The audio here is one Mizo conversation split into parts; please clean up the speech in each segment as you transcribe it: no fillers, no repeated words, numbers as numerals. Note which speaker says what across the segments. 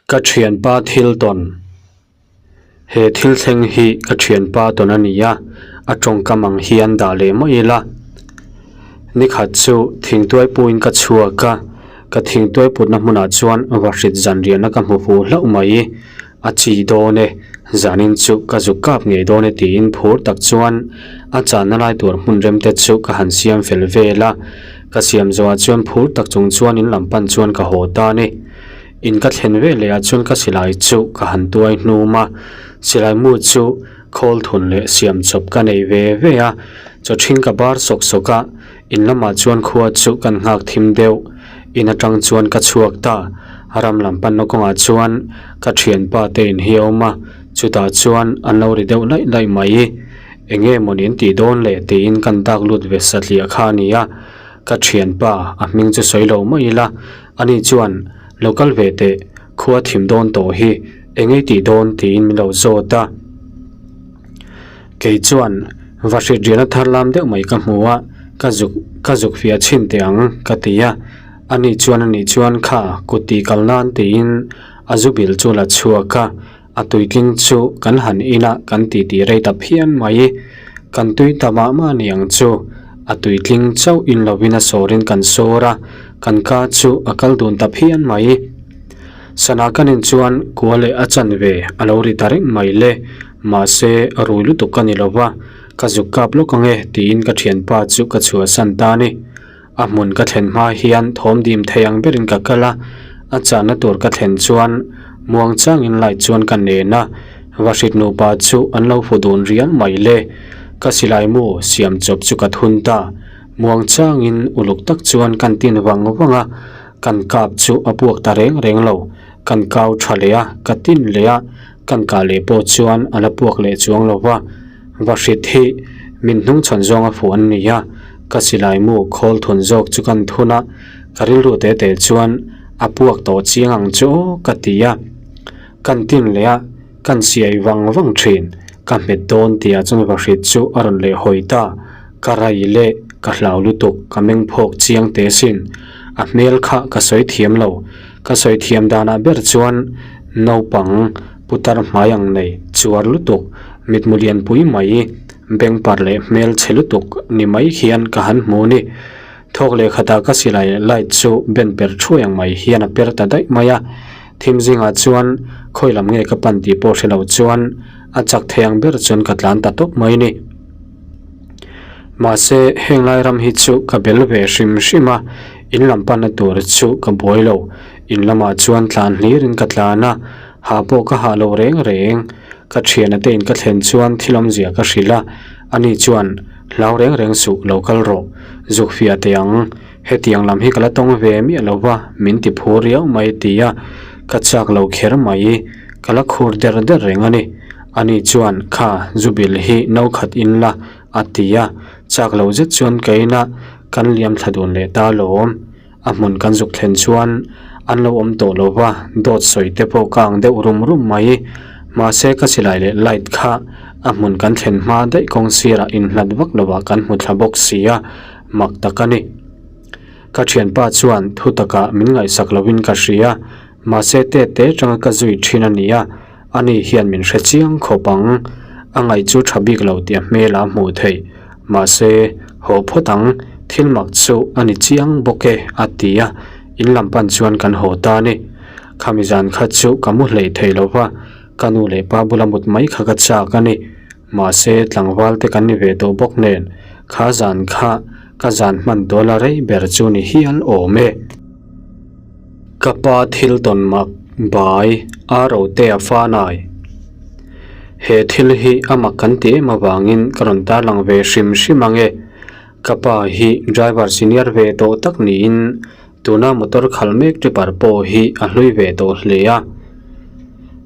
Speaker 1: Ka thianpa thil tawn. He thil thleng hi ka thianpa tawn a ni a, a tawngkam ang hian dah leh mai ila. Nikhat chu thingtuai puin ka chhuak a, ka thingtuai putna hmunah chuan vahrit zanriahna ka hmu fuh hlauh mai. A chi dawn e, zanin chu ka zuk kap ngei dawn e tiin phur tak chuan a channa lai tur hmun rem te chu ka han siam fel vel a. Ka siam zawhah chuan phur tak chung chuan in lam pan chuan ka haw ta a ni. In ka thlen ve leh ah chuan ka silai chu ka han tuai hnum a, silai mu chu khawl thun leh siam chawp ka nei ve ve a, chaw ṭhing ka bar sawk sawk a, in lamah chuan khua chu kan nghak thim deuh. In aṭang chuan ka chhuak ta, ram lam panna kawngah chuan ka ṭhianpa te in hi a awm a, chutah chuan an lo ri deuh laih laih mai. Eng nge mawni an tih dawn le tiin kan dak lut ve satliah kha a ni a, ka ṭhianpa a hming chu sawi lo mai ila, Ani chuan, Lo kal ve teh, khua thim dawn tawh hi, eng ei tih dawn tiin min lo zawt a. Kei chuan, Va hrit riahna thar lam deuh mai ka hmu a, ka zuk ka zuk fiah chhin teh ang, ka ti a. Ani chuan ani chuan kha kut tih kal nan tiin a zu bil chu la chhuak a, a tuitling chu kan han in a kan ti tih rei ta phian mai. Kan tui ta mah mah ni ang chu, a tuitling chauh in lovin a sawrin kan sawr a, kan ka chu a kal dun ta phian mai. Sana kan en chuan kua leh a chanve a lo ri ta reng mai le, mahse rui lutuk ka ni lo va, ka zuk kap lawk ang e tiin ka thianpa chu ka chhuahsan ta a ni. A hmun ka thlen hma hian thawm dim thei ang berin ka kal a, a chahna tur ka thlen chuan muang changin light chuan ka nen a, Vahrit nupa chu an lo fu dun rial mai le. Ka silai mu siam chawp chu ka thun ta. Muang changin uluk tak chuan kan tin vang vang a, kan kap chu a puak ta reng reng lo. Kan kau tha leh a, ka tin leh a, kan kah leh pawh chuan a la puak leh chuang lo va. Vahrit hi min hnungchhawn zawnga fuh an ni a, ka silai mu khawl thun zawk chu kan thun a, ka rilru te te chuan a puak tawh chiang ang chu aw ka ti a. Kan tin leh a, kan siai vang vang thin, ka hmet dawn tihah chuan vahrit chu a rawn leh hawi ta, ka rai leh ka hlau lutuk ka meng phawk chiang teh sin, a hmel kha ka sawi thiam lo, ka sawi thiam danah ber chuan naupang putar hmai ang nei chuar lutuk mitmu lianpui mai bengpar leh hmel chhe lutuk ni mai hian ka han hmu ni. Thawk leh khatah ka silai light chu ben per thuai ang mai hian a per ta daih mai a, thim zingah chuan khawi lam nge ka pan tih pawh hre lo chuan a chak thei ang ber chuan ka tlan ta tawp mai ni. Mahse heng lai ram hi chu ka bel ve hrim hrim a, in lam panna tur chu ka buai lo, in lamah chuan tlan hlirin ka tlan a, hah pawh ka hah lo reng reng. Ka thiana te in ka thlen chuan thil awmzia ka hrilh a, ani chuan hlau reng reng suh lo kal rawh, zuk fiah teh ang, hetiang lam hi ka la tawng ve miah lo va, min ti phur riau mai ti a, ka chak lo kher mai, ka la khur der der reng a ni. Ani chuan kha zu bil hi no khat in la a ti a, chak lo zet chuan ka in a, kan liam thla dun leh ta lawm. A hmun kan zuk thlen chuan an lo awm tawh lo va, dawt sawi te pawh ka ang deuh rum rum mai. Mahse ka silai leh light kha a hmun kan thlen hma daih kawng sirah inhlat vak lovah kan hmu thla bawk si a, mak tak a ni. Ka thianpa chuan thu takah min ngaihsak lovin ka hria, mahse te te atanga ka zui thin a ni a, ani hian min hre chiang khawp ang. A ngaih chu tha bik lo tih a hmel a hmuh theih. Mahse, haw phawt ang, thil mak chu a ni chiang bawk e, a ti a, in lam pan chuan kan haw ta a ni. Khami zan kha chu ka mu hleih thei lo va, ka nu leh pa bula mut mai kha ka chak a ni. Mahse, tlangval te kan ni ve tawh bawk nen, kha zan kha ka zan hman dawl a rei ber chu ni hial awm e. Ka pa thil tawn mak bai a rote a fanai. He thil hi a mak kan ti em avangin ka rawn tarlang ve hrim hrim ang e. Ka pa hi driver senior ve tawh tak niin tuna motor khalh mek tripper pawh hi a hlui ve tawh hle a.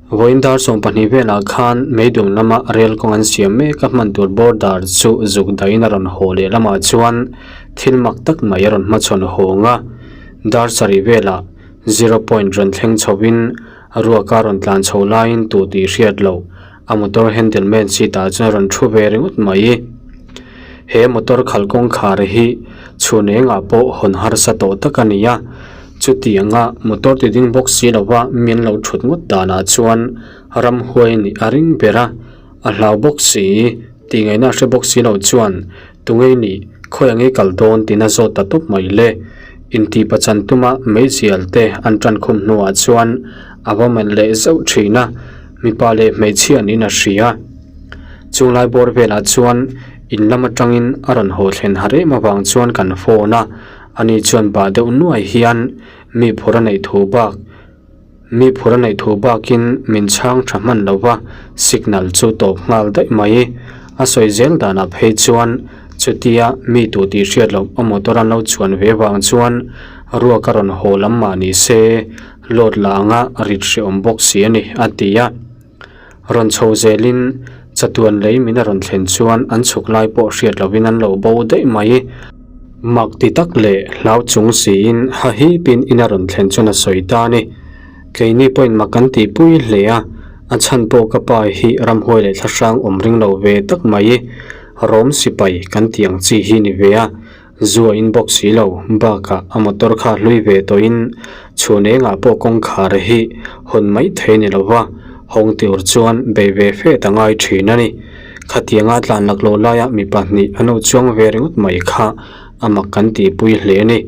Speaker 1: Vawiin dar 12 velah khan meidum lama rel kawng an siam mek a hman tur border chu zuk dahin a rawn haw leh lamah chuan thil mak tak mai a rawn hmachhawn hawng a. Dar sarih velah zero point rawn thleng chhovin ruaka rawn tlan chho laiin tu tih hriat loh a motor handle main seat ah chuan a rawn thu ve ringawt mai. He motor khalh kawngkhar hi chhun engah pawh hawn harsa tawh tak a ni a. Chutianga motor ti ding bawk si lova min lo thut ngawt danah chuan ramhuai nih a ring ber a, a hlau bawk si tih ngaihna a hre bawk si lo chuan Tungei nih khawi ang i kal dawn tiin a zawt ta tawp mai le. Intih pachan tuma meizial te an tan khum hnuah chuan a va melh leh zauh thin a, mipa leh hmeichhia niin a hria. Chunglai bawr velah chuan in lam atangin a rawn haw thlen har em avang chuan kan phone a, ani chuan bah deuh nuai hian mi phur a neih thu bak Mi phur a neih thu bakin min chhang tha hman lo va, signal chu tawp nghal daih mai. A sawi zel danah phei chuan chutia mi tu tih hriat loh a motor an lo chuan ve vang chuan ruak a rawn haw lam mah ni se load la anga rit hrehawm bawk si a ni a ti a. Rawn chho zelin chatuan lei min a rawn thlen chuan an chhuk lai pawh hriat lovin an lo bo daih mai. Mak ti tak leh hlau chung siin ha hipin in a rawn thlen chuan a sawi ta a ni. Keini pawhin mak kan tihpui hle a, a chhan pawh ka pa hi ramhuai leh thlahrang awm ring lo ve tak mai. Rawm sipai kan tih ang chi hi ni ve a, Zu a in bawk si lo, bakah a motor kha hlui ve tawhin chhun engah pawh kawngkhar hi hawn mai thei ni lova, hawng tur chuan bei ve fet a ngai thin a ni. Khatianga tlan lak loh laia mi pahnih an lo chuang ve ringawt mai kha a mak kan tihpui hle a ni.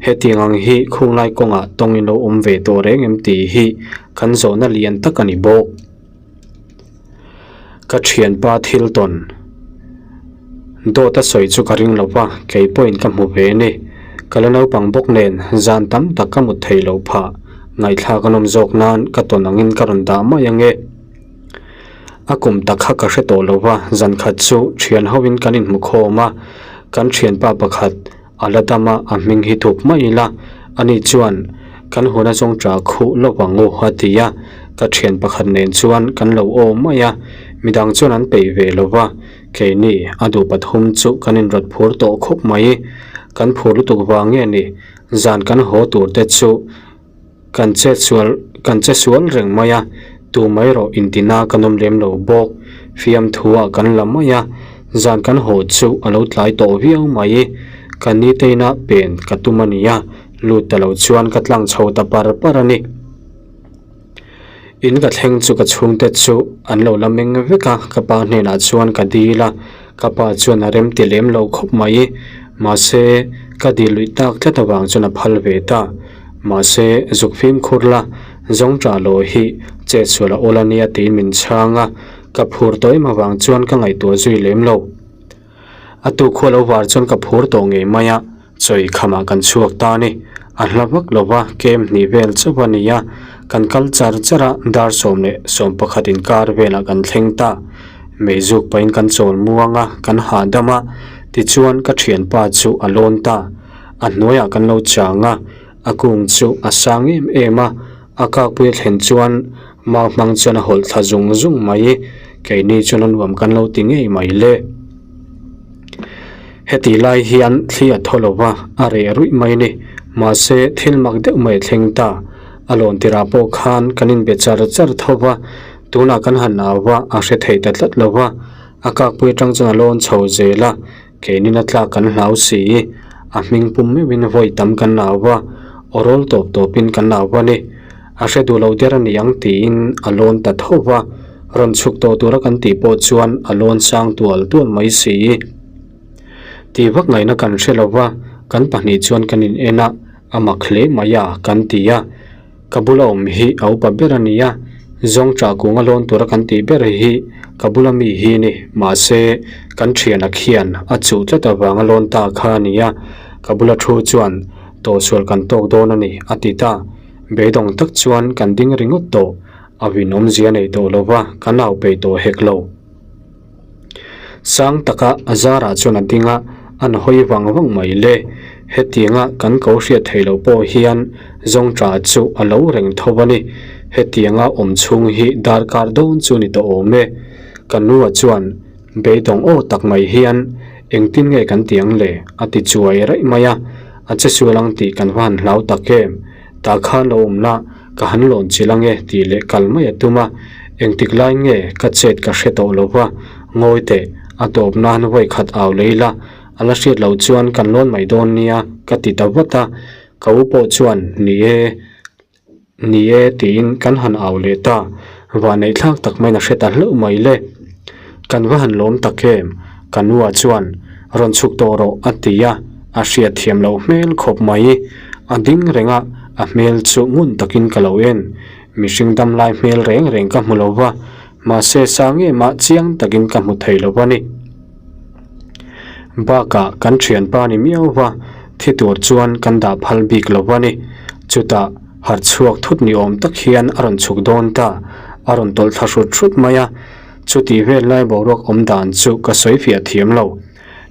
Speaker 1: Hetiang ang hi khunglai kawngah tawng in lo awm ve tawh reng em tih hi kan zawhna lian tak a ni bawk. Ka thianpa thil tawn dawt a sawi chu ka ring lo va, kei pawhin ka hmu ve a ni. Ka la naupang bawk nen zan tam tak ka mut theih loh phah, ngaihthlak a nawm zawk nan ka tawn angin ka rawn dah mai ang e. A kum tak kha ka hre tawh lo va, zan khat chu thian hovin kan inhmu khawm a, kan thianpa pakhat, A la dam a, a hming hi thup mai ila, ani chuan kan hun a zawng ṭah khuh lo ang u a ti a, ka ṭhian pakhat nen chuan kan lo aw mai a, midang chuan an peih ve lo va, keini a duh pathum chu kan inrawt phur tawh khawp mai, kan phur lutuk vang nge ni, zan kan haw tur te chu. Kan che sual kan che sual reng mai a, tu mai rawh intina kan awm lem lo bawk. Fiamthu ah kan la mai a, zan kan haw chu a lo tlai tawh viau mai. Ka niteina pen ka tum a nia, lut ta lo chuan ka tlang chho ta par par a ni. In ka thleng chu ka chhungte chu an lo la meng vek a, ka pa hnenah chuan ka dil a, ka pa chuan a rem ti lem lo khawp mai. Mahse, ka dil luih tak tlat avang chuan a phal ve ta. Mahse, zuk fimkhur la, zawng ṭah lo hi chet sual a awl a nia tiin min chhang a, ka phur tawh em avang chuan ka ngaihtuah zui lem lo. A tu khua lo var chuan ka phur tawh ngei mai a, chawi khamah kan chhuak ta a ni. A hla vak lo va, kem hnih vel chauh a ni a, kan kal char char a, dar 11 inkar velah kan thleng ta. Meizuk pahin kan chawl muang a, kan hahdam a, tichuan ka thianpa chu a lawn ta. A hnuaiah kan lo chang a, a kung chu a sang em em a, A kakpui a thlen chuan mau hmang chuan a hawlh thla zung zung mai, keini chuan a nuam kan lo ti ngei mai le. Heti lai hian thli a thaw lo va, a reh ruih mai a ni. Mahse, thil mak deuh mai a thleng ta. A lawn tirah pawh khan kan inbe char char tho va, tunah kan han au va, a hre thei ta tlat lo va. A kakpui atang chuan a lawn chho zel a, Keinin a tlak kan hlau si, a hming pum meuhin vawi tam kan au va, aw rawl tawp tawpin kan au va ni. A hre duh lo der a ni ang tiin a lawn ta tho va, rawn chhuk tawh tura kan tih pawh chuan a lawn sang tual tual mai si. Tih vak ngaihna kan hre lo va, kan pahnih chuan kan in en a, a mak hle mai a kan ti a. Ka bula awm hi a upa ber a ni a, zawng ṭah kunga lawn tura kan tih ber hi ka bula mi hi a ni. Mahse, kan ṭhiana khian a chuh tlat avanga lawn ta kha a ni a, ka bula thu chuan tawhsual kan tawk dawn a ni a ti ta. Beidawng tak chuan kan ding ringawt tawh, a winawmzia nei tawh lova kan au peih tawh hek lo. Sang taka a zarah chuan a ding a, an hawi vang vang mai le. Hetianga kan ko hriat theih loh pawh hian zawngṭah chu a lo reng tho a ni. Hetianga awm chhung hi darkar dawn chu ni tawh awm e. Ka nua chuan beidawng aw tak mai hian engtin nge kan ti ang le? a ti chuai raih mai a, a che sual ang tih kan va han hlau tak em? Tah khan lo awm la, ka han lawn chilh ange tih leh kal mai a tum a, engtik lai nge ka chet ka hre tawh lo va, ngawi teh, a tawp nan vawi khat au lei la, a la hriat loh chuan kan lawn mai dawn nia ka ti ta vat a. Ka u pawh chuan, Ni e, ni e tiin kan han au leh ta. Vahneih thlak tak maiin a hre ta hlauh mai le. Kan va han lawm tak em? Ka nua chuan, Rawn chhuk tawh rawh a ti a, a hriat thiam loh hmel khawp mai. A ding reng a, a hmel chu ngun takin ka lo en. Mihring dam lai hmel reng reng ka hmu lo va, mahse sang em ah chiang takin ka hmu thei lo a ni. Bakah kan thianpa ni miau va, thi tur chuan kan dah phal bik lo a ni. Chutah harh chhuak thut ni awm tak hian a rawn chhuk dawn ta, a rawn tawlh thla hrut hrut mai a. Chuti vel lai boruak awm dan chu ka sawi fiah thiam lo.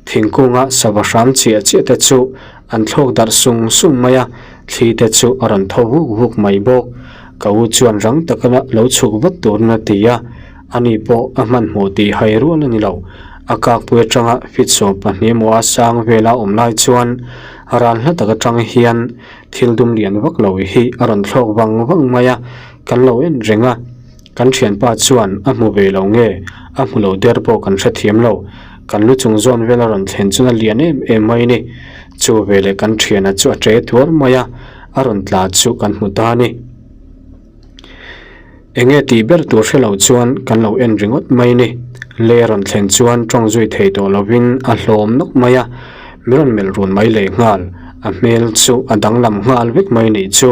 Speaker 1: Thingkunga sava hram chiah chiah te chu an thlawk darh sung sung mai a, thli te chu a rawn tho vuk vuk mai bawk. Ka u chuan rang taka lo chhuk vat turin a ti a. Ani pawh a hmanhmawh tih hai rual a ni lo. A kakpui atanga fit 12 emaw a sang vela awm lai chuan ral hla tak atang hian thil dum lian vak lo hi a rawn thlawk vang vang mai a, kan lo en reng a. Kan thianpa chuan a hmu ve lo nge a hmu lo der pawh kan hrethiam lo. Kan lu chung zawn vel a rawn thlen chuan a lian em em mai a ni. Chu veleh kan thiana chu a che tuar mai a, a rawn tla chu kan hmu ta a ni. Enge tih ber tur hre lo chuan kan lo en ringawt mai ni. Lei a rawn thlen chuan tawng zui thei tawh lovin a hlawm nawk mai a, min rawn melh run mai leh nghal. A hmel chu a danglam nghal vek mai nih chu.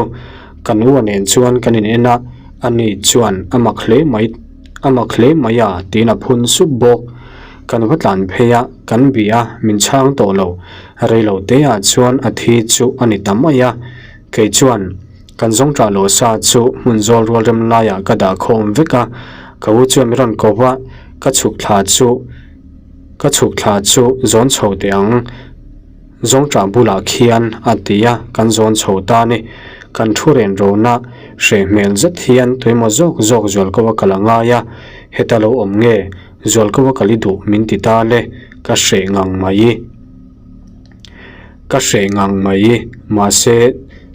Speaker 1: Ka nu a nen chuan kan in en a, ani chuan a mak hle mai a mak hle mai a tiin a phun sup bawk. Kan va tlan phei a, kan bih a, min chhang tawh lo. Reilo te ah chuan a thi chu a ni ta mai a. Kei chuan kan zawng ṭah loh sa chu hmun zawl rual rem laiah ka dah khawm vek a, ka u chuan min rawn ko va, ka chhuk thla chu ka chhuk thla chu zawn chho teh ang, zawng ṭah bulah khian a ti a, kan zawn chho ta a ni. Kan thu ren rona hreh hmel zet hian tuimaw zawk zawk zualko a kal a ngai a, heta lo awm nge zualko a kal i duh min ti ta le, ka hreh ngang mai. Ka hreh ngang mai, mahse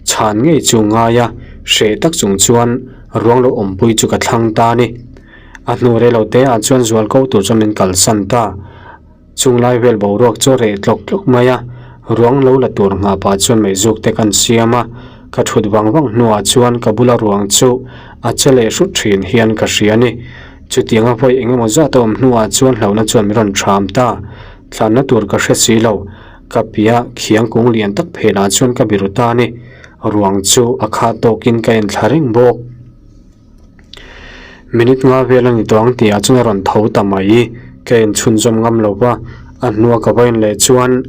Speaker 1: chhan ngei chu ngai a, hreh tak chung chuan ruang lo awmpui chu ka thlang ta a ni. A hnu rei lo te ah chuan zual ko tur chuan min kalsan ta. Chung lai vel boruak chu a reh tlawk tlawk mai a, ruang lo la tur nghah pah chuan meizuk te kan siam a, ka thut vang vang hnuah chuan ka bula ruang chu a che leh hrut thin hian ka hria a ni. Chutianga vawi eng emaw zat a awm hnuah chuan hlauhna chuan min rawn thram ta. Tlanna tur ka hre si lo. Ka piah khiang kung lian tak phelah chuan ka biru ta a ni. Ruang chu a khah tawkin ka en thla reng bawk. Minute nga vel a ni tawh ang tihah chuan a rawn tho ta mai. Ka en chhunzawm ngam lo va, a hnua ka va en leh chuan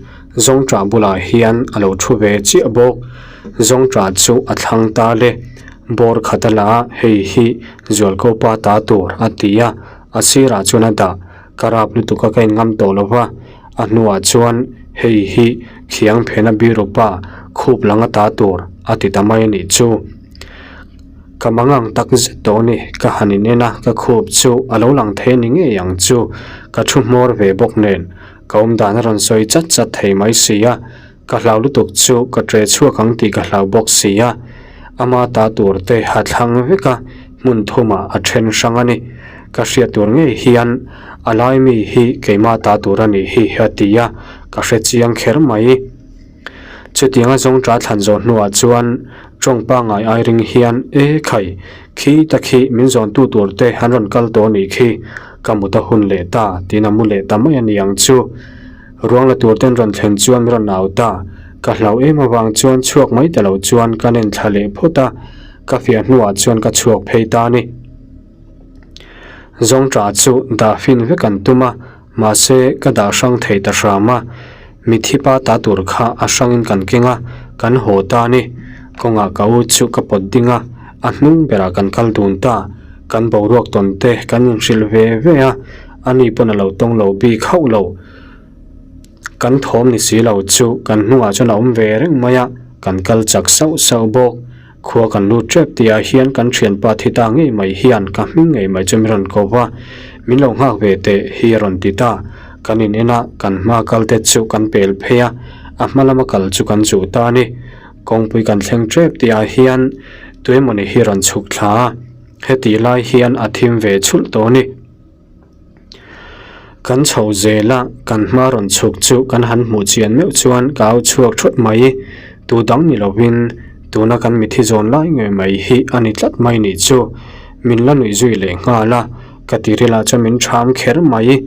Speaker 1: zawngṭah bulah hian a lo thu ve chiah bawk. Zawngṭah chu a thlang ta le. Bawr khat a la a, hei hi Zualko pa ta tur a ti a, a sirah chuan a dah. Ka rap lutuk a ka in ngam tawh lo va, a hnuah chuan hei hi khiang phena biru pa khup lang ata tur a ti ta mai a nih chu. Ka mangang tak zet tawh a ni, ka han in en a, ka khup chu a lo lang thei a ni ngei ang chu, ka thu hmawr ve bawk nen ka awm dan a rawn sawi chat chat thei mai si a. Ka hlau lutuk chu ka ṭe chhuak ang tih ka hlau bawk si a, ama ta tur te a thlang vek a, hmun thumah a ṭhen hrang a ni. Ka hriat tur ngei hian a lai mi hi keimah ta tur a nih hi a ti a, ka hre chiang kher mai. Chutianga zawng ṭah thlan zawh hnuah chuan ṭawng pangngai ai ring hian, E khai, khi ta khi min zawntu tur te an rawn kal tawh a nih khi, ka mut a hun leh ta tiin a mu leh ta mai a ni ang chu. Ruang la tur ten rawn thlen chuan min rawn au ta. Ka hlau em avang chuan chhuak mai ta lo chuan ka nen thla leh phawt a, ka fiah hnuah chuan ka chhuak phei ta a ni. Zawngṭah chu dah fin vek an tum a, mahse ka dah hrang thei ta hram a. Mithi pa ta tur kha a hrangin kan keng a, kan haw ta a ni. Kawngah ka u chu ka pawt ding a, a hnung berah kan kal dun ta. Kan boruak tawn te kan inhrilh ve ve a, ani pawn a lo tawng lo bik hauh lo. Kan thawm ni si lo chu kan hnungah chuan a awm ve reng mai a, kan kal chak sauh sauh bawk. Khua kan lut tep tihah hian kan thianpa thi ta ngei mai hian ka hming ngei mai chu min rawn ko va, min lo nghak ve teh hi a rawn ti ta. Kan in en a, kan hma kal te chu kan pel phei a, a hma lama kal chu kan chuh ta a ni. Kawngpui kan thleng tep tihah hian tuemawni hi rawn chhuk thla a, hetih lai hian a thim ve chhulh tawh a ni. Kan chho zel a, kan hma rawn chhuk chu kan han hmuh chian meuh chuan ka au chhuak thut mai. Tu dang ni lovin tuna kan mithi zawn lai ngei mai hi a ni tlat mai nih chu. Min la nuih zui leh nghal a, ka tirilah chuan min ṭham kher mai.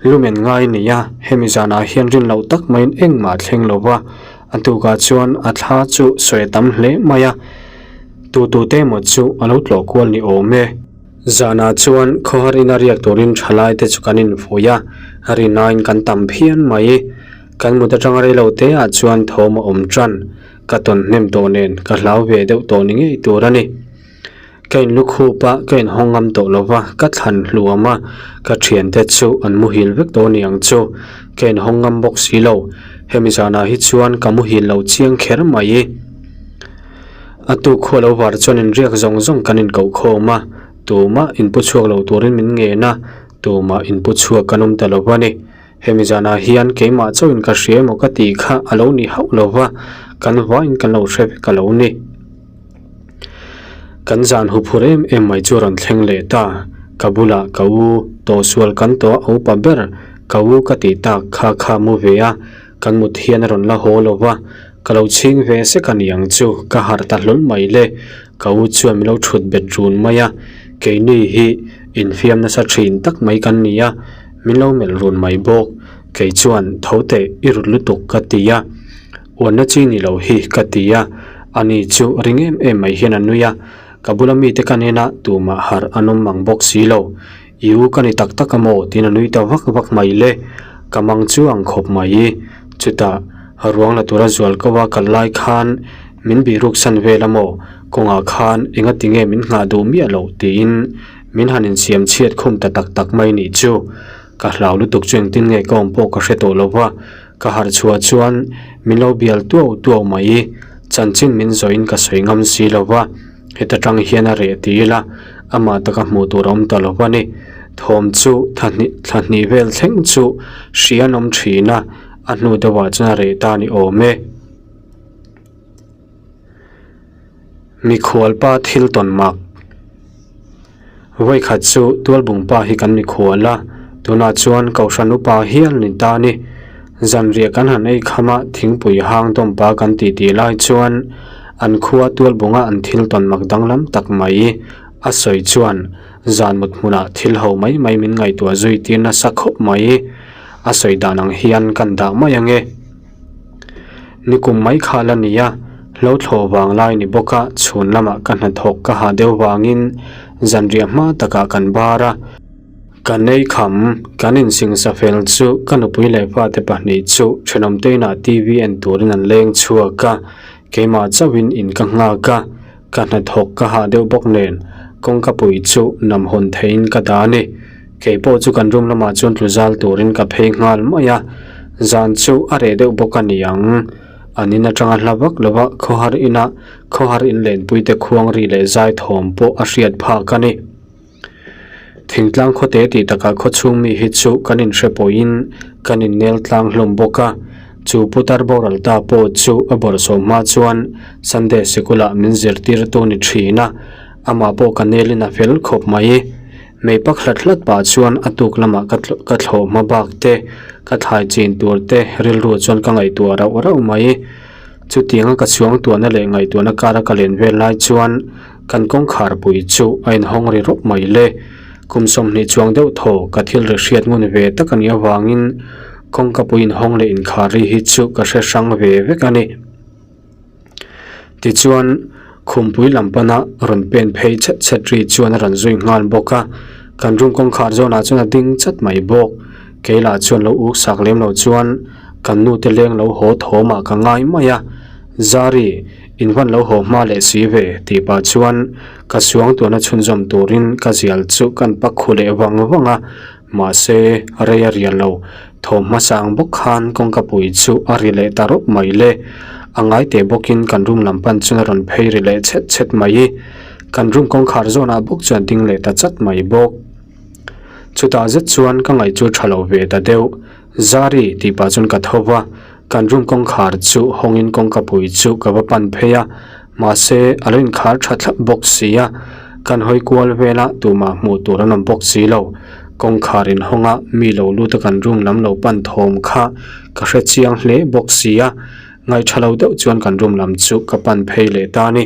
Speaker 1: Lumen ngai nia, hemi zanah hian rin loh tak maiin engmah a thleng lo va, a tukah chuan a thla chu sawi a tam hle mai a, tu tute emaw chu a lo tlawh kual ni awm e. Zanah chuan khawhar ina riak turin thalai te chu kan infuih a, rinain kan tam phian mai. Kan mut atanga rei lo te ah chuan thawm a awm tan, ka tawn hnem tawh nen ka hlau ve deuh tawh ni ngei tur a ni. Ka in lukhup a, ka inhawng ngam tawh lo va, ka thlan hluam a, ka thiante chu an muhil vek tawh ni ang chu. Ka inhawng ngam bawk si lo, hemi zanah hi chuan ka muhil lo chiang kher mai. A tuk khua lo var chuan inriak zawng zawng kan inkoh khawm a, tumah inpu chhuak lo turin min ngen a, tumah inpu chhuak kan awm ta lo va ni. Hemi zanah hian keimah chauhin ka hria emaw ka tih kha a lo ni hauh lo va, kan vaiin kan lo hre vek a lo ni. Kan zan huphur em em mai chu a rawn thleng leh ta. Ka bulah ka u, tawhsual kan tawh a upa ber, ka u ka tih tak kha kha mu ve a, kan mut hian a rawn la haw lo va, ka lo chhing ve sek a ni ang chu, ka harh ta hlawl mai le. Ka u chuan min lo thut bet run mai a, keini hi infiam nasa thin tak mai kan ni a, min lo melh run mai bawk. Kei chuan tho teh i rut lutuk ka ti a, uanna chi ni lo hi ka ti a, ani chu ring em em mai hian a nui a, ka bula mite ka hnena tumah harh an awm mang bawk si lo. I u ka ni tak tak a maw? tiin a nui ta vak vak mai le, ka mang chu ang khawp mai. Chutah ruang la tura zual ko a kal lai khan min bihruk san vel a maw? Kawngah khan enga tinge min nghah duh miah loh? tiin min han insiam chhiat khum ta tak tak mai nih chu. Ka hlau lutuk chu engtin nge ka awm pawh ka hre tawh lo va, ka harh chhuah chuan min lo bial tuau tuau mai. Chanchin min zawhin ka sawi ngam si lo va, heta tang hian a reh ti ila, amah taka hmuh tur a awm ta lo va ni. Thawm chu thla hnih vel thleng chu hria an awm thin a, a hnu deuhah chuan a reh ta ni awm e. Mikhualpa thil tawn mak. Vawikhat chu Tualbungpa hi kan mikhual a, tunah chuan Kohhran upa hial ni ta a ni. Zanriah kan han ei kham a, thingpui hang dawmpa kan tih tih lai chuan an khua Tualbunga an thil tawn mak danglam tak mai a sawi chuan zan mut hmunah thil ho mai mai min ngaihtuah zui tir nasa khawp mai. A sawi dan ang hian kan dah mai ange. Nikum mai kha la ni a, hlo thlawh vang lai ni bawk a, chhun lamah ka hnathawk ka hah deuh vangin zanriah hma takah kan bar a. Ka nei kham, kan insingsa fel chu ka nupui leh fate pahnih chu thenawmte inah TV en turin an leng chhuak a, keimah chauhin in ka nghak a, ka hnathawk ka hah deuh bawk nen kawngka pui chu nam hawn theihin ka dah a ni. Kei pawh chu kan room lamah chuan tlu zal turin ka phei nghal mai a, zan chu a reh deuh bawk a ni ang. An in atanga hla vak lova khawhar ina khawhar inlenpui te khuang ri leh zai thawm pawh a hriat phak a ni. Thingtlang khawte tih takah khawchhung mi hi chu kan inhre pawhin kan innel tlang hlawm bawk a, chu putar boral ta pawh chu a bawrhsawm hma chuan Sunday sikulah min zirtirtu ni thin a, amah pawh ka nelin a fel khawp mai. Mei pak hlat hlat pah chuan a tuk lamah ka ka thlawh hma bak te, ka thlai chin tur te rilru chuan ka ngaihtuah rauh rauh mai. Chutianga ka chhuang tuahna leh ngaihtuahna kara ka len vel lai chuan kan kawngkhar pui chu a inhawng ri rawp mai le. Kum 20 chuang deuh thaw ka thil ri hriat ngun ve tak a nih avangin kawngka pui inhawng leh inkhar ri hi chu ka hre hrang ve vek a ni. Tichuan, khumpui lam pana rawn pen phei chhet chhet ri chuan a rawn zui nghal bawk a, kan room kawngkhar zawnah chuan a ding chat mai bawk. Kei lah chuan lo uk sak lem lo chuan kan nute leng lo haw thawmah ka ngai mai a, Zari, in van lo haw hma leh si ve tih pah chuan ka suangtuahna chhunzawm turin ka zial chu kan pak khu leh vang vang a, Mahse, rei a rial lo. Thawm hmasa ang bawk khan kawngka pui chu a ri leh ta rawp mai le. A ngai teh bawkin kan room lam pan chuan a rawn phei ri leh chhet chhet mai. Kan room kawngkhar zawnah bawk chuan ding leh ta chat mai bawk. Chutah zet chuan ka ngaih chu tha lo ve ta deuh. Zari tih pah chuan ka tho va, kan room kawngkhar chu hawngin kawngka pui chu ka va pan phei a. Mahse, a lo inkhar tha thlap bawk si a, kan hawi kual vel a, tumah hmuh tur an awm bawk si lo. Kawngkhar inhawng a, mi lo lut a kan room lam lo pan thawm kha ka hre chiang hle bawk si a. Ngaihṭha lo deuh chuan kan room lam chu ka pan phei leh ta a ni.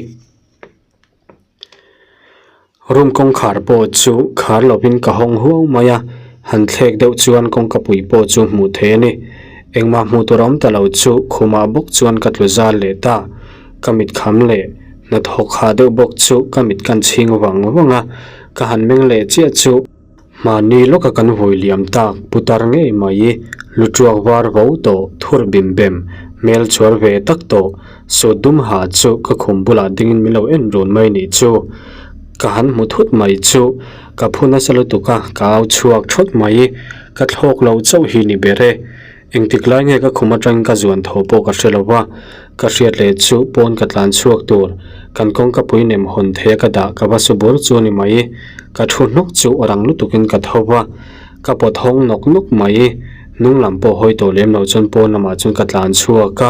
Speaker 1: Room kawngkhar pawh chu khar lovin ka hawng huau mai a, han thlek deuh chuan kawngka pui pawh chu hmuh theih a ni. Engmah hmuh tur a awm ta lo chu khumah bawk chuan ka tlu zal leh ta. Ka mit kham leh hnathawk hah deuh bawk chu ka mit kan chhing vang vang a, ka han meng leh chiah chu. Mahni lawka kan vawi liam tak putar ngei mai, lu tuak var vo tawh, thur bim bem, hmel chuar ve tak tawh, sut dum ha chu ka khum bulah dingin min lo en run mai nih chu. Ka han hmu thut mai chu, ka phu nasa lutuk a, ka au chhuak thawt mai, ka thlawk lo chauh hi ni ber e. Engtik lai nge ka khum atangin ka zuan tho pawh ka hre lo va, ka hriat leh chu pawn ka tlan chhuak tur, kan kawngka pui nem hawn thei a ka dah ka va su bur chu a ni mai. Ka thu hnawk chu rang lutukin ka tho va, ka pawt hawng nawk nawk mai. Hnung lam pawh hawi tawh lem lo chuan pawn lamah chuan ka tlan chhuak a,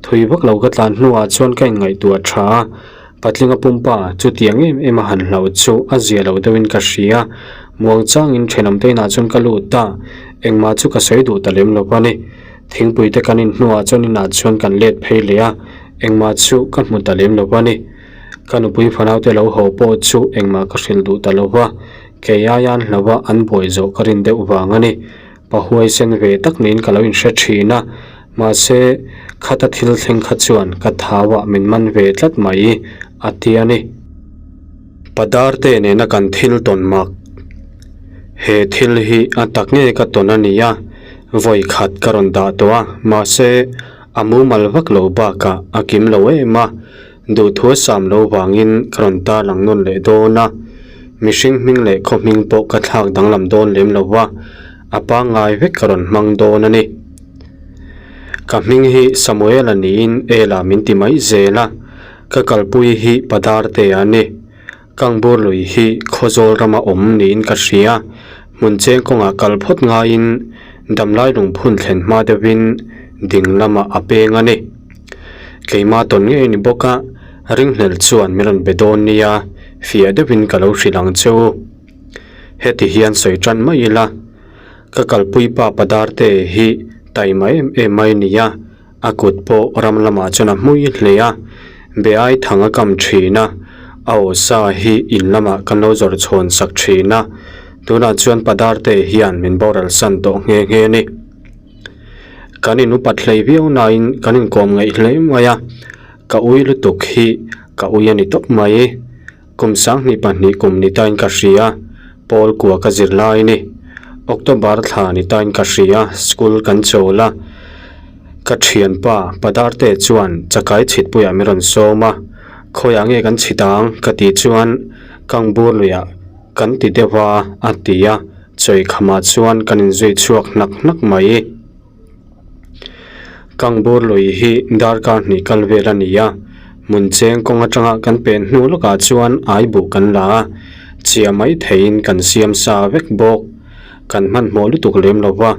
Speaker 1: thui vak lo ka tlan hnuah chuan ka inngaihtuah tha a, Patlinga pumpa chutiang em em a han hlauh chu a zia lo deuhin ka hria. Muang changin thenawm te inah chuan ka lut ta. Engmah chu ka sawi duh ta lem lo a ni. Thingpui te kan in hnuah chuan inah chuan kan let phei leh a, engmah chu ka hmu ta lem lo a ni. Ka nupui fanau te lo haw pawh chu engmah ka hrilh duh ta lo va, kei aia an hlauh a an buai zawh ka rin deuh vang a ni. Pa huaisen ve tak niin ka lo inhre thin a, mahse khata thil thleng kha chuan ka thauah min man ve tlat mai a ti a ni. Padarte nena kan thil tawn mak. He thil hi a tak nge ka tawn a ni a, vawi khat ka rawn dah tawh a, mahse a mumal vak lo bakah a kim lo em a, Duhthua sam lo vangin ka rawn tarlang nawn leh dawn a, mihring hming leh khaw hming pawh ka thlak danglam dawn lem lo va, a pangngai vek ka rawn hmang dawn a ni. Ka hming hi Samuel-a niin Ela min ti mai zel a, ka kalpui hi Padarte-a a ni. Kangbur lui hi Khawzawl rama awm niin ka hria, hmun cheng kawngah kal phawt ngaiin damlai lungphun thlen hma deuhin ding lamah a peng a ni. Keimah tawn ngei a ni bawk a, ringhlel chuan min rawn be dawn nia, fiah deuhin ka lo hrilh ang che u. Heti hian sawi tan mai ila, ka kalpui pa Padarte hi taima em em mai nia, A kut pawh ram lamah chuan a hmui hle a, be ai thang a kam thin a, a aw sa hi in lamah kan lo zawrh chhawn sak thin a, tunah chuan Padarte hian min boral san tawh nghe nghe a ni. Kan in upat hlei viau nain kan inkawm ngaih hle mai a, ka ui lutuk hi ka ui a ni tawp mai. Kum 22 kum ni tain ka hria, Paul kua ka zir lai ni. October thla ni tain ka hria, school kan chawl a. Ka thianpa Padarte chuan chakai chhitpuiah min rawn sawm a, Khawiah nge kan chhit ang? ka tih chuan Kangbur luiah kan ti deuh a, a ti a, chawi khamah chuan kan inzui chhuak hnak hnak mai. Kangbur lui hi darkar hnih kal vel a ni a, hmun cheng kawng atanga kan pen hnu lawkah chuan ai buh kan la a, chhia mai theiin kan siam sa vek bawk. Kan hmanhmawh lutuk lem lo va,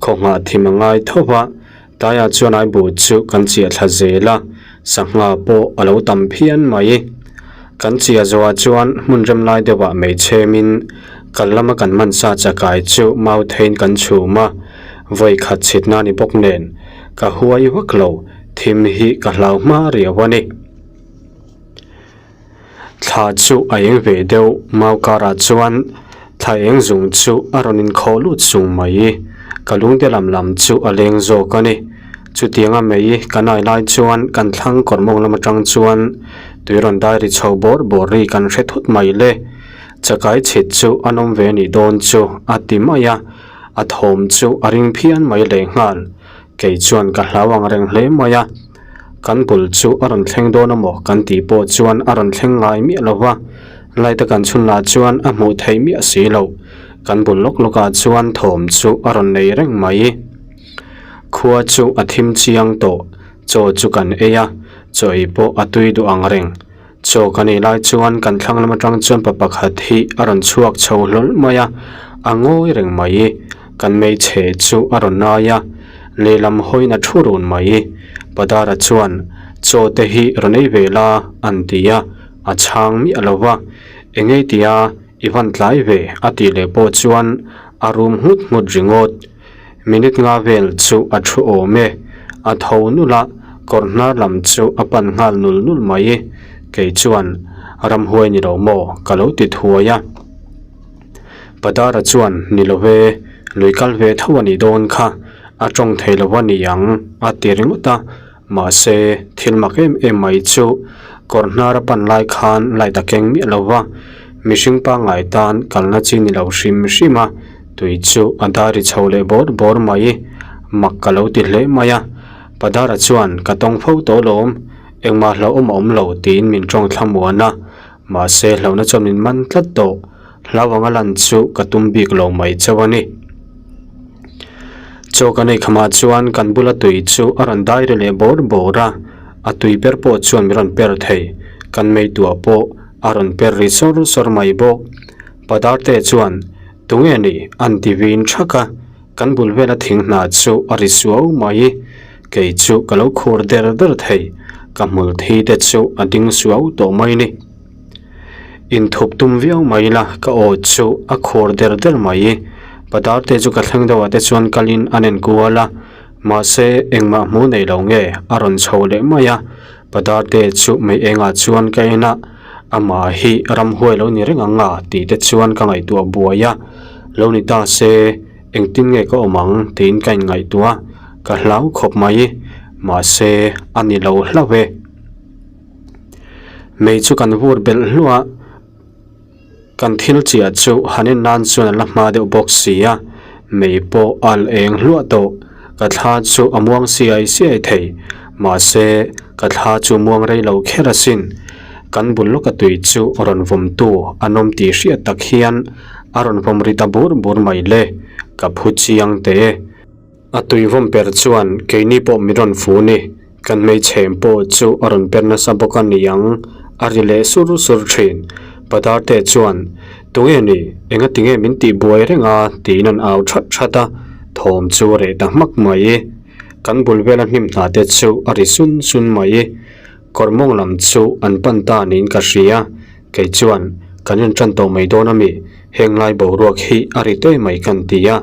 Speaker 1: khawngah thim a ngai tho va, taiah chuan ai buh chu kan chiah thla zel a, sangha pawh a lo tam phian mai. Kan chia zawhah chuan hmun rem lai deuhah mei chhemin kal lama kan man sa chakai chu mau theiin kan chhum a, vawi khat chhitna ni bawk nen ka huai vak lo, thim hi ka hlau hma riau a ni. Thla chu a eng ve deuh, mau karah chuan thla eng zung chu a rawn inkhawh lut sung mai, ka lungte lam lam chu a leng zawk a ni. Chutianga mei kan ai lai chuan kan thlang kawr mawng lam atang chuan tui rawn dai ri chho bawr bawr ri kan hre thut mai le. Chakai chhit chu an awm ve anih dawn chu a ti mai a, a thawm chu a ring phian mai lehnghal. Kei chuan ka hlau ang reng hle mai a, kan bul chu a rawn thleng dawn amaw kan tih pawh chuan a rawn thleng ngai miah lo va, light a kan chhun lah chuan a hmuh theih miah si loh. Kan bul lawk lawkah chuan thawm chu a rawn nei reng mai. Khua chu a thim chiang tawh, chaw chu kan ei a, chaw ei pawh a tui duh ang reng. Chaw kan ei lai chuan kan thlang lam atang chuan pa pakhat hi a rawn chhuak chho hlawl mai a, a ngawi reng mai. Kan hmeichhe chu a rawn nai a, lehlam hawiin a thu run mai. Padara chuan, Chaw te hi rawn ei ve la, an ti a, a chhang miah lo va. Engei tia i van tlai ve, a tih leh pawh chuan a rum nghut nghut ringawt. Minute nga vel chu a thu awm e. A tho nulh a, Kawr hnar lam chu a pan nghal nul nul mai. Kei chuan, Ramhuai ni lo maw? ka lo ti thuai a. Padara chuan, Ni lo ve, lui kal ve tho a nih dawn kha, a tawng thei lo a ni ang, a ti ringawt a. Mahse, thil mak em em mai chu kawr hnar a pan lai khan light a keng miah lo va, mihring pangngai tan kalna chi ni lo hrim hrim a, tui chu a dar ri chho leh bawr bawr mai. Mak ka lo ti hle mai a, Padara chuan ka tawng fo tawh lawm, engmah hlauhawm a awm lo tiin min tawng thlamuan a, mahse hlauhna chuan min man tlat tawh, hlau anga lan chu ka tum bik lo mai chauh a ni. Chaw kan ei khamah chuan kan bula tui chu a rawn dai ri leh bawr bawr a, a tui ber pawh chuan min rawn per thei, kan meituah pawh a rawn per ri sawr sawr mai bawk. Padarte chuan, Tunge ni? an ti vin thak a, kan bul vela thing hna chu a ri suau mai. Kei chu ka lo khur der der thei, ka hmul thi te chu a ding suau tawh mai ni. Inthup tum viau mai la, ka aw chu a khur der der mai. Padar te chu ka thleng deuh ah te chuan kalin an en kual a, mahse engmah hmuh nei lo nge a rawn chho leh mai a. Padar te chu mei engah chuan ka en a, amah hi ramhuai lo ni reng ang a tih te chuan ka ngaihtuah buai a, lo ni ta se engtin nge ka awm ang tiin ka inngaihtuah a, ka hlau khawp mai, mahse a ni lo hlauh e. Mei chu kan vur belh hluah a, kan thil chiah chu han en nan chuan a la hma deuh bawk si a, mei pawh a al eng hluah tawh, ka thla chu a muang siai siai thei, mahse ka thla chu muang rei lo kher asin, kan bul lawka tui chu rawn vawmtu an awm tih hriat tak hian a rawn vawm ri ta bur bur mai le, ka phu chiang teh e. A tui vawm per chuan keini pawh min rawn fu ni, kan hmeichhem pawh chu a rawn per nasa bawk a ni ang, a ri leh sur sur thin. Padarte chuan, Tunge ni, engati nge min tih buai reng a? tiin an au that that a, thawm chu a reh ta hmak mai. Kan bul vela hnim hna te chu a ri sun sun mai. Kawr mawng lam chu an pan ta niin ka hria. Kei chuan, Kan en tan tawh mai dawn a mi? Heng lai boruak hi a ri teh mai kan ti a,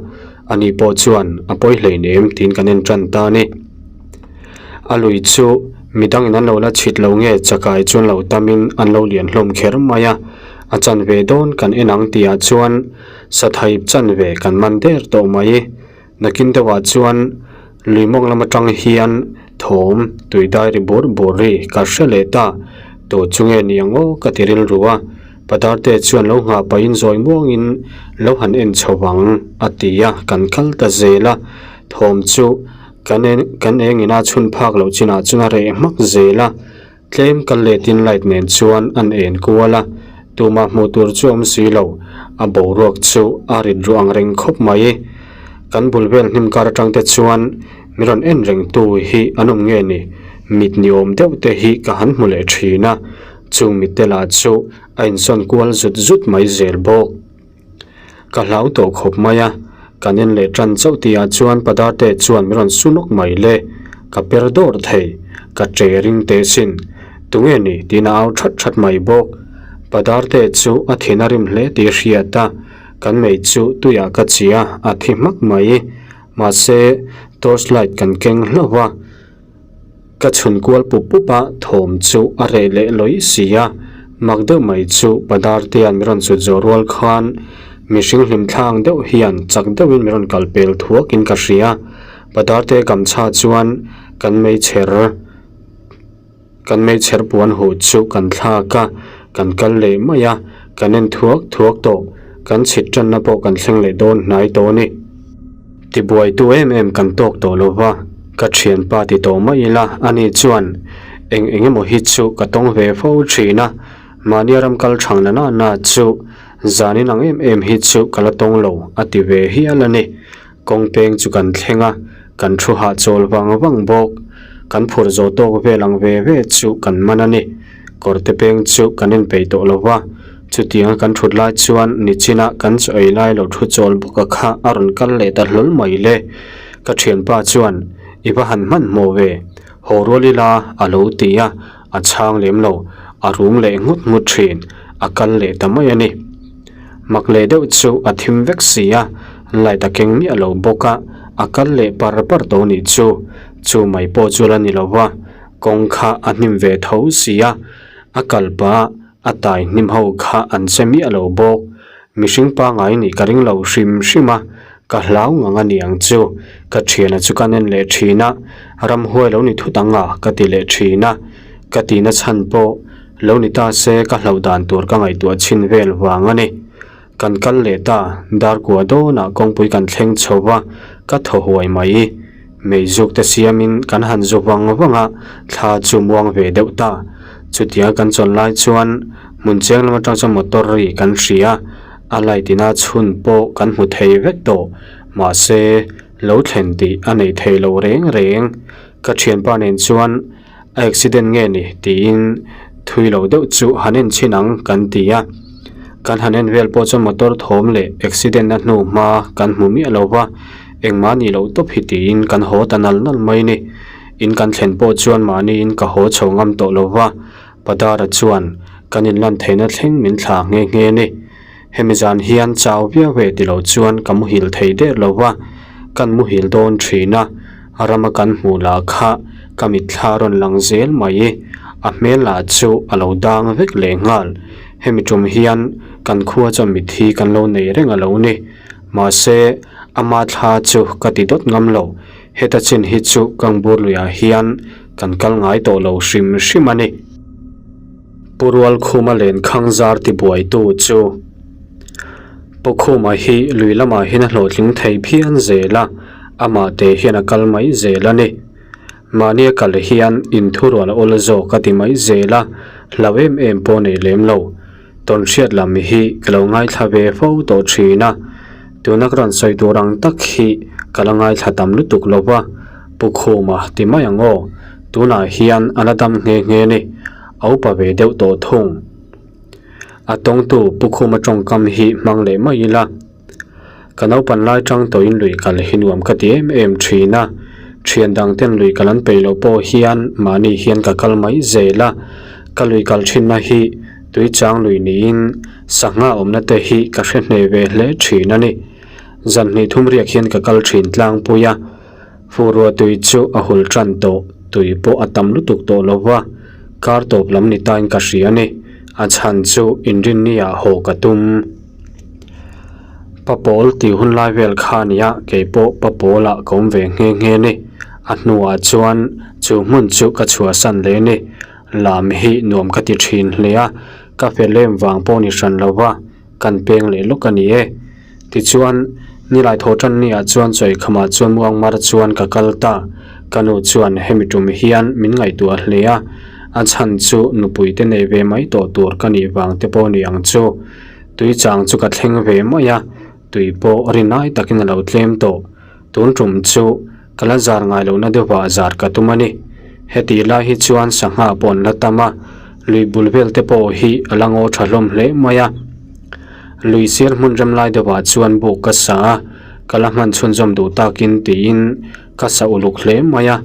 Speaker 1: ani pawh chuan a pawi hleinem tiin kan en tan ta a ni. A lui chu midangin an lo la chhit lo nge chakai chuan lo tamin an lo lian hlawm kher mai a, a chanve dawn kan en ang tihah chuan sathaip chanve kan man der tawh mai. Nakin deuhah chuan lui mawng lam atang hian thawm tui dai ri bur bur ri ka hre leh ta, tu chu nge ni ang aw ka ti rilru a, Padarte chuan lo nghah pahin zawi muangin lo han en chho vang a ti a, kan kal ta zel a, thawm chu kan kan engin a chhun phak loh chinah chuan a reh hmak zel a. Tlem kal letin light nen chuan an en kual a, tumah hmuh tur chu a awm si lo, a boruak chu a rit ruah ang reng khawp mai. Kan bul vel hnim kar atang te chuan min rawn en reng tu hi an awm nge ni, mit ni awm deuh te hi ka han hmu leh thin a, chung mit te lah chu a insawn kual zut zut mai zel bawk. Ka hlau tawh khawp mai a, kan en leh tan chauh tihah chuan Padarte chuan min rawn su nawk mai le, ka per dawr thei, ka che ring teh sin, tunge ni tiin a au that that mai bawk. Padarte chu a thin a rim hle tih hriat a, kan mei chu tuiah ka chi a, a thi hmak mai. Mahse, torch light kan keng hlauh a. Ka chhun kual pup pup a, thawm chu a reh leh lawih si a, mak deuh mai chu Padartea'n min rawn chut zawh rual khan mihring hlimthlang deuh hian chak deuhin min rawn kal pel thuakin ka hria. Padarte gamchha chuan kan meichher kan meichher puan huh chu kan thlak a, kan kal leh mai a, kan en thuak thuak tawh, kan chhit tanna pawh kan thleng leh dawn hnai tawh a ni. Tibuaitu em em kan tawk tawh lo va, ka thianpa ti tawh mai ila, ani chuan eng eng emaw hi chu ka tawng ve fo thin a, mahnia ram kal thang na na na chu zanin ang em em hi chu ka la tawng lo a ti ve hial a ni. Kawng peng chu kan thleng a, kan thu hahchawl vang vang bawk. Kan phur zawh tawk vel ang ve ve chu kan man a ni. Kawrte peng chu kan inpeih tawh lo va, chutianga kan thut lai chuan nichina kan chaw ei lai lo thu chawl bawk a kha a rawn kal leh ta hlawl mai le. Ka thianpa chuan, I va han hmanhmawh ve, haw rual ila a lo ti a, a chhang lem lo, a rum leh nghut nghut thin, a kal leh ta mai a ni. Mak leh deuh chu a thim vek si a, light a keng miah lo bawk a, a kal leh par par tawh nih chu, chu mai pawh chu la ni lo va. Kawng kha a hnim ve tho si a, a kal pah a tai hnim ho kha an che miah lo bawk. Mihring pangngai nih ka ring lo hrim hrim a, ka hlau ngang a ni ang chu. Ka thiana chu ka nen leh thin a, ramhuai lo ni thut ang a ka ti leh thin a. Ka tihna chhan pawh lo ni ta se ka hlauh dan tur ka ngaihtuah chhin vel vang a ni. Kan kal leh ta, darkua dawnah kawngpui kan thleng chho va, ka thaw huai mai. Meizuk te siamin kan han zu vang vang a, thla chu muang ve deuh ta. Chutia kan chawn lai chuan hmun cheng lam atang chuan motor ri kan hria, a light ina chhun pawh kan hmu thei vek tawh. Mahse, lo thlen tih a nei thei lo reng reng. Ka thianpa nen chuan a accident nge ni tiin thui lo deuh chu han en chhin ang kan ti a. Kan han en vel pawh chuan motor thawm leh accident a hnu hma kan hmu miah lo va, engmah nih loh tawp hi tiin kan haw ta nal nal mai ni. In kan thlen pawh chuan mahniin ka haw chho ngam tawh lo va, Padara chuan kan inlan theihna thleng min thlah nghe nghe ni. Hemi zan hian chau viau ve ti lo chuan ka muhil thei der lo va, kan muhil dawn thin a, rama kan hmuh lah kha ka mitthla rawn lang zel mai. A hmel lah chu a lo dang vek leh nghal. Hemi tum hian kan khua chuan mitthi kan lo nei reng a lo ni. Mahse, ama thla chu ka ti dawt ngam lo. Heta chin hi chu Kangbur luiah hian kan kal ngai tawh lo hrim hrim a ni. Pu Rualkhuma lenkhang zar tibuaitu chu Pu Khuma hi lui lamah hian a hlawhtling thei phian zel a, amah te hian a kal mai zel a ni. Mahni a kal hian inthurual a awl zawk a ti mai zel a, hlau em em pawh nei lem lo. Tawnhriat lam hi ka lo ngaithla ve fo tawh thin a, tuna ka rawn sawi tur ang tak hi ka la ngaithla tam lutuk lo va, Pu Khuma ti mai ang aw, tunah hian a la dam nghe nghe ni, a upa ve deuh tawh thung. A tawngtu Pu Khuma tawngkam hi hmang leh mai ila. Ka naupan lai tang tawhin lui kal hi nuam ka ti em em thin a, thian dang ten lui kal an peih loh pawh hian mahni hian ka kal mai zel a, ka lui kal thinna hi tui chang lui niin sangha awmna te hi ka hre hneh ve hle thin a ni. Zan hnih thum riak hian ka kal thin tlangpui a, furua tui chu a hul tan tawh, tui pawh a tam lutuk tawh lo va, kar tawp lam ni tain ka hria a ni, a chhan chu inrinni ah haw ka tum. Papawl tih hun lai vel kha a nia, kei pawh Papawl ah ka awm ve nghe nghe a ni. A hnuah chuan chu hmun chu ka chhuahsan leh a ni. Lam hi nuam ka ti thin hle a, ka fel em vang pawh ni hran lo va, kan peng leh lawk a ni e. Tichuan, nilai thaw tan ni ah chuan chawikhamah chuan muangmar chuan ka kal ta. Ka nu chuan hemi tum hian min ngaihtuah hle a, a chhan chu nupui te nei ve mai tawh tur ka nih vang te pawh ni ang chu. Tui chang chu ka thleng ve mai a, tui pawh rinai takin a lo tlem tawh. Tun tum chu ka la zar ngai lohna deuhah zar ka tum a ni. Heti lai hi chuan sangha pawh an la tam a, lui bul vel te pawh hi a la ngaw tha hlawm hle mai a. Lui sir hmun rem lai deuhah chuan buk ka sa a, ka la hman chhunzawm duh takin tiin ka sa uluk hle mai a.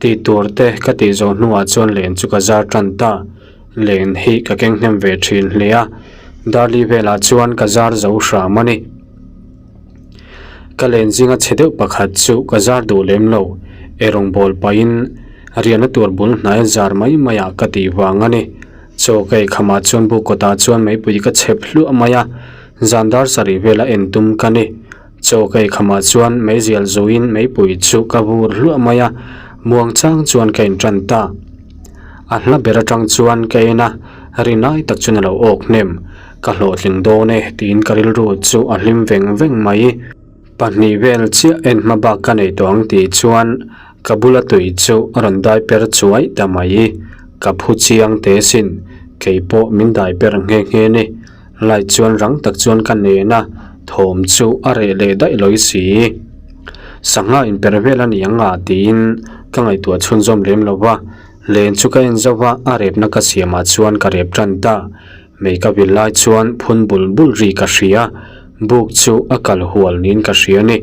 Speaker 1: Tih tur te ka tih zawh hnuah chuan len chu ka zar tan ta. Len hi ka keng hnem ve thin hle a, Darli velah chuan ka zar zo hram a ni. Ka len zinga chhe deuh pakhat chu ka zar duh lem lo, erawng bawl pahin riahna tur bul hnai zar mai mai ah ka tih vang a ni. Chaw ka ei khamah chuan buk kawtah chuan meipui ka chhep hluah mai a, zan dar sarih vela en tum ka ni. Chaw ka ei khamah chuan meizial zuin meipui chu ka vur hluah mai a, muang chang chuan ka intan ta. A hla ber atang chuan ka en a, rinai tak chuan a lo awk hnem. Ka hlawhtling dawn e tiin ka rilru chu a hlim veng veng mai. Pahnih vel chiah en hma bak ka nei tawh ang tih chuan ka bula tui chu a rawn dai per chuai ta mai. Ka phu chiang teh sin, kei pawh min dai per nghe nghe ni. Light chuan rang tak chuan ka nen a, thawm chu a reh leh daih lawi si. Sangha inper vel a ni ang a tiin ka ngaihtuah chhunzawm lem lo va, len chu ka en zauh va, a repna ka siamah chuan ka rep tan ta. Mei ka vil lai chuan phun bul bul ri ka hria, buk chu a kal hual niin ka hria a ni.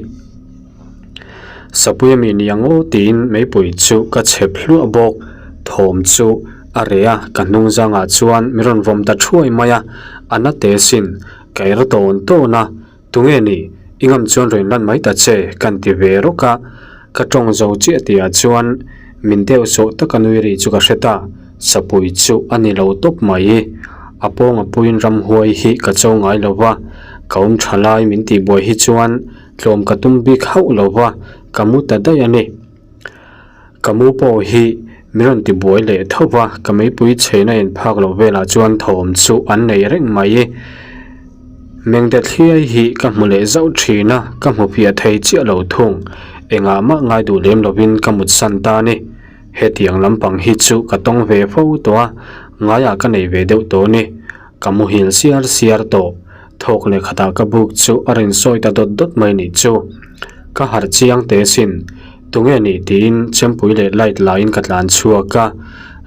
Speaker 1: Sapui ami ni ang aw tiin meipui chu ka chhep hluah bawk. Thawm chu a reh a, ka hnung zangah chuan min rawn vawm ta thuai mai a, a na te sin, ka er tawn tawn a, tunge ni, i ngam chuan rawn lan mai ta che kan ti ve rawk a, ka tawng zo chiah tihah chuan. Min deuh sawh taka nui ri chu ka hre ta, sapui chu a ni lo tawp mai. A pawng a puiin ramhuai hi ka cho ngai lo va, ka awm tha lai min tihbuai hi chuan tlawm ka tum bik hauh lo va, ka mu ta daih a ni. Ka mu pawh hi min rawn tibuai leh tho va, ka meipui chheina inphak loh velah chuan thawm chu an nei reng mai. Mengte thliai hi ka hmu leh zauh thin a, ka hmu fiah thei chiah lo thung. Engah mah ngai duh lem lovin ka mutsan ta a ni. Hetiang lampang hi chu ka tawng ve fo tawh a, ngaiah ka nei ve deuh tawh a ni. Ka muhil siar siar tawh. Thawk leh khatah ka buk chu a rawn sawi ta dawt dawt mai nih chu. Ka harh chiang teh sin. Tunge nih tiin chempui leh light laiin ka tlan chhuak a,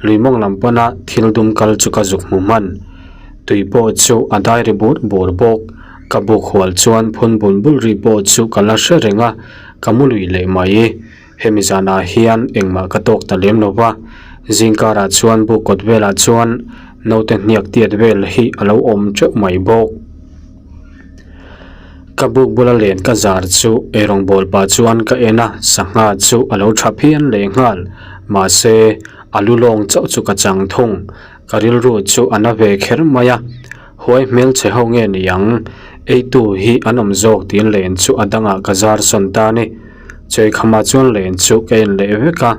Speaker 1: lui mawng lam pana thil dum kal chu ka zuk hmu hman. Tui pawh chu a dai ri bur bur bawk. Ka buk hual chuan phun bul bul ri pawh chu ka la hre reng a, ka mu lui leh mai. Hemi zanah hian engmah ka tawk ta lem lo va, zingkarah chuan buk kawt velah chuan naute hniak tiat vel hi a lo awm teuh mai bawk. Ka buk bula len ka zar chu eirawng bawl pah chuan ka en a, sangha chu a lo tha phian leh nghal. Mahse, a lu lawng chauh chu ka chang thung. Ka rilru chu a na ve kher mai a, huai hmelchhe ho nge ni ang, eitu hi an awm zawk tiin len chu a dangah ka zar sawn ta a ni. Chawikhamah chuan len chu ka en leh vek a,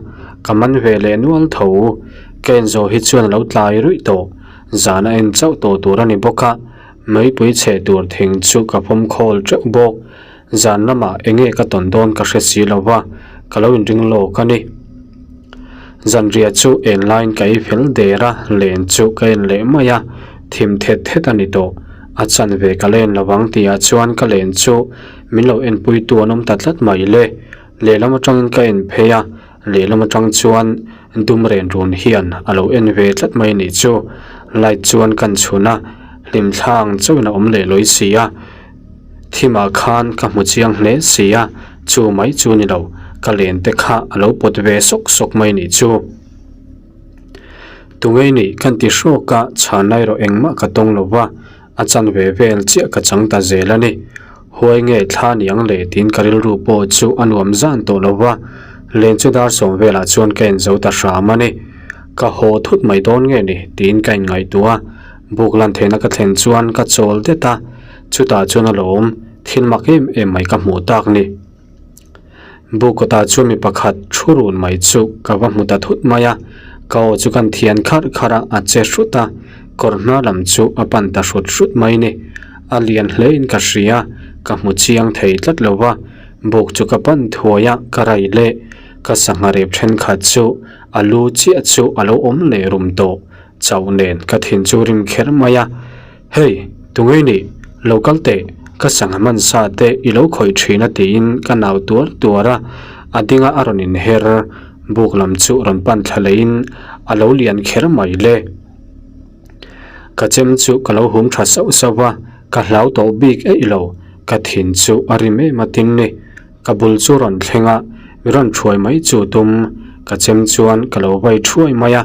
Speaker 1: ka man ve leh nual tho. Ka en zawh hi chuan a lo tlai ruih tawh, zan a en chauh tawh tur a ni bawk a, meipui chhe tur thing chu ka pawm khawl teuh bawk. Zan lamah eng nge ka tawn dawn ka hre si lo va, ka lo inring lawk a ni. Zanriah chu en laiin ka ei fel der a, len chu ka en leh mai a, thim thet thet a ni tawh. A chanve ka la en lo vang tihah chuan ka len chu min lo enpuitu an awm ta tlat mai le. Lehlam atangin ka en phei a, lehlam atang chuan dum ren run hian a lo en ve tlat mai nih chu. Light chuan kan chhun a, hlimthla ang chauhin a awm leh lawi si a. Thimah khan ka hmu chiang hle si a, chu mai chu ni lo, ka len te kha a lo pawt ve sawk sawk mai nih chu. Tungei nih kan ti hrawk a, chhan lai erawh engmah ka tawng lo va, a chan ve vel chiah ka chang ta zel a ni. Huai nge thla niang le tiin ka rilru pawh chu a nuam zan tawh lo va, len chu dar sawm velah chuan ka en zo ta hram a ni. Ka haw thut mai dawn nge ni tiin ka inngaihtuah a, buk lan theihna ka thlen chuan ka chawl det a, Chutah chuan a lo awm, thil mak em em mai ka hmuh tak ni. Bu kawtah chuan mi pakhat thu run mai chu ka va hmu ta thut mai a, ka aw chu kan thian kharh kharh a, a che hrut a, kawr hma lam chu a pan ta hrut hrut mai ni. A lian hle in ka hria, ka hmu chiang thei tlat lo va, buk chu ka pan thuai a, ka rai leh ka sangha rep thenkhat chu a lu chiah chu a lo awm leh rum tawh chauh nen ka thin chu rim kher mai a. Hei, tunge nih? Lo kal teh, ka sangha hman sa te i lo khawih thin a tiin ka nau tuar tuar a, a dinga a rawn inher buk lam chu rawn pan thla leiin a lo lian kher mai le. Ka chem chu ka lo hum tha sauh sauh a, ka hlau tawh bik eih lo, ka thin chu a rim em a tin ni. Ka bul chu rawn thleng a, mi rawn thuai mai chu tum ka chem chuan ka lo vai thuai mai a,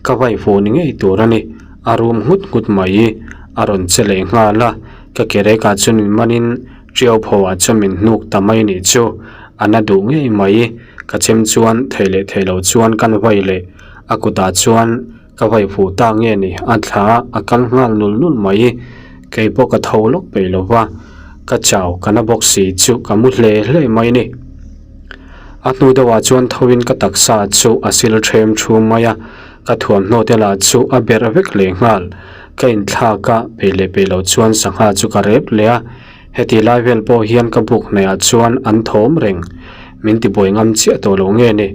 Speaker 1: ka vai fuh ni ngei tur a ni, a rum nghut nghut mai, a rawn che leh nghal a, ka ke rekah chuan min manin tiau pho ah chuan min hnuk ta mai nih chu, a na duh ngei mai, ka chem chuan thei leh thei lo chuan kan vai leh a kutah chuan Ka vai fuh ta nge ni, a thla a kal nghal nul nul mai. Kei pawh ka tho lawk peih lo va, ka chau ka na bawk si chu ka mu hle hle mai ni. A hnu deuhah chuan thoin ka taksa chu a sil ṭhem ṭhum mai a, ka thuamhnaw te lah chu a berh vek leh nghal. Ka inthlak a, peih leh peih lo chuan sangha chu ka rep leh a, heti lai vel pawh hian ka buk hnaihah chuan an thawm reng. Min tibuai ngam chiah tawh lo nge ni,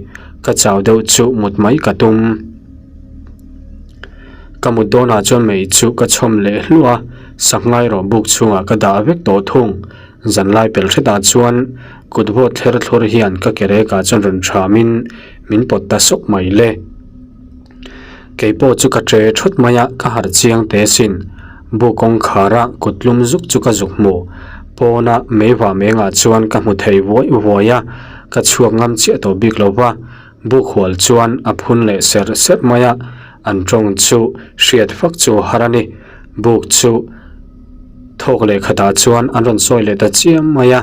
Speaker 1: ka chau deuh chu mut mai ka tum. Ka mut dawnah chuan mei chu ka chhawm leh hluah a, sanghai rawh buk chhungah ka dah vek tawh thung. Zanlai pel hretah chuan kut vawt thler thlawr hian ka ke rekah chuan rawn thamin min pawt ta sawk mai le. Kei pawh chu ka che thawt mai a, ka harh chiang teh asin. Bu kawngkhara kut tlum zuk chu ka zuk hmu. Pawna mei vah mengah chuan ka hmu thei vuai vuai a, ka chhuak ngam chiah tawh bik lo va. Bukhual chuan a phun leh serh serh mai a, an tawng chu hriat fak chu har a ni. Buk chu thawk leh khatah chuan an rawn sawi leh ta chiam mai a,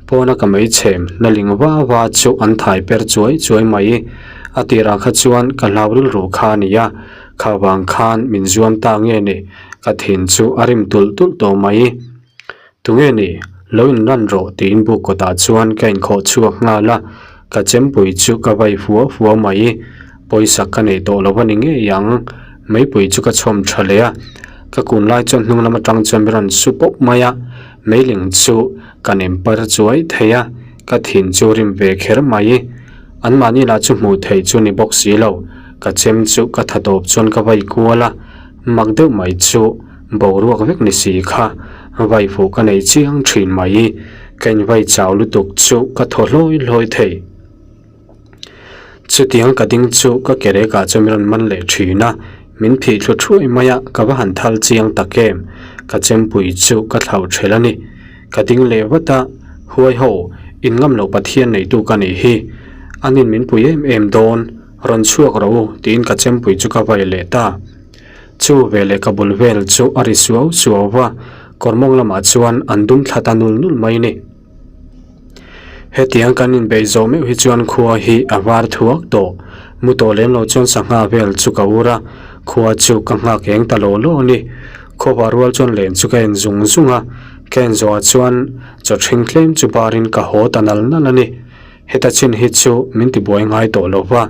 Speaker 1: pawna ka mei chhem la ling va va chu an thai per chuai chuai mai. A tirah kha chuan ka hlau rilru kha a ni a, kha vang khan min zuam ta nge ni, ka thin chu a rim tulh tulh tawh mai. Tunge ni, lo inlan rawh tiin buk kawtah chuan ka inkhawh chhuak nghal a, ka chempui chu ka vai fua fua mai. Pawisa ka nei tawh lo a ni ngei ang, meipui chu ka chhawm tha leh a, ka kun lai chuan hnung lam atang chuan min rawn su pawp mai a, meiling chu ka nem par chuai thei a, ka thin chu rim ve kher mai. Anmahni lah chu hmuh theih chu ni bawk si lo, ka chem chu ka tha tawp chuan ka vai kual a, mak deuh mai chu boruak vek ni si kha vai fuh ka nei chiang thin mai, ka invai chau lutuk chu ka thaw hlawi hlawi thei. Chutiang ka ding chu ka ke rekah chuan min rawn man leh thin a, min phih thlu thuai mai a, ka va han thal chiang tak em, ka chempui chu ka thlauh thelh a ni. Ka ding leh vat a, Huai ho, in ngam loh Pathian neitu ka nih hi. Anin min pui em em dawn, rawn chhuak rawh u, tiin ka chempui chu ka vai leh ta. Chu veleh ka bul vel chu a ri suau suau va, kawr mawng lamah chuan an dum thla ta nul nul mai ni. Hetiang kan inbeih zawh meuh hi chuan khua hi a var thuak tawh. Mu tawh lem lo chuan sangha vel chu ka ur a, khua chu ka nghak eng ta law law a ni. Khawpa rual chuan len chu ka en zung zung a, ka en zawhah chuan chaw ṭhing tlem chu barin ka haw ta nal nal a ni. Heta chin hi chu min tibuai ngai tawh lo va,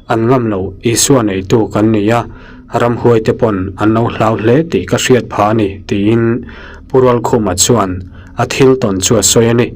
Speaker 1: an ngam lo Isua neitu kan ni a, ramhuaite pawn an lo hlau hle tih ka hriat phah a ni, tiin Pu Rualkhuma chuan a thil tawn chu a sawi a ni.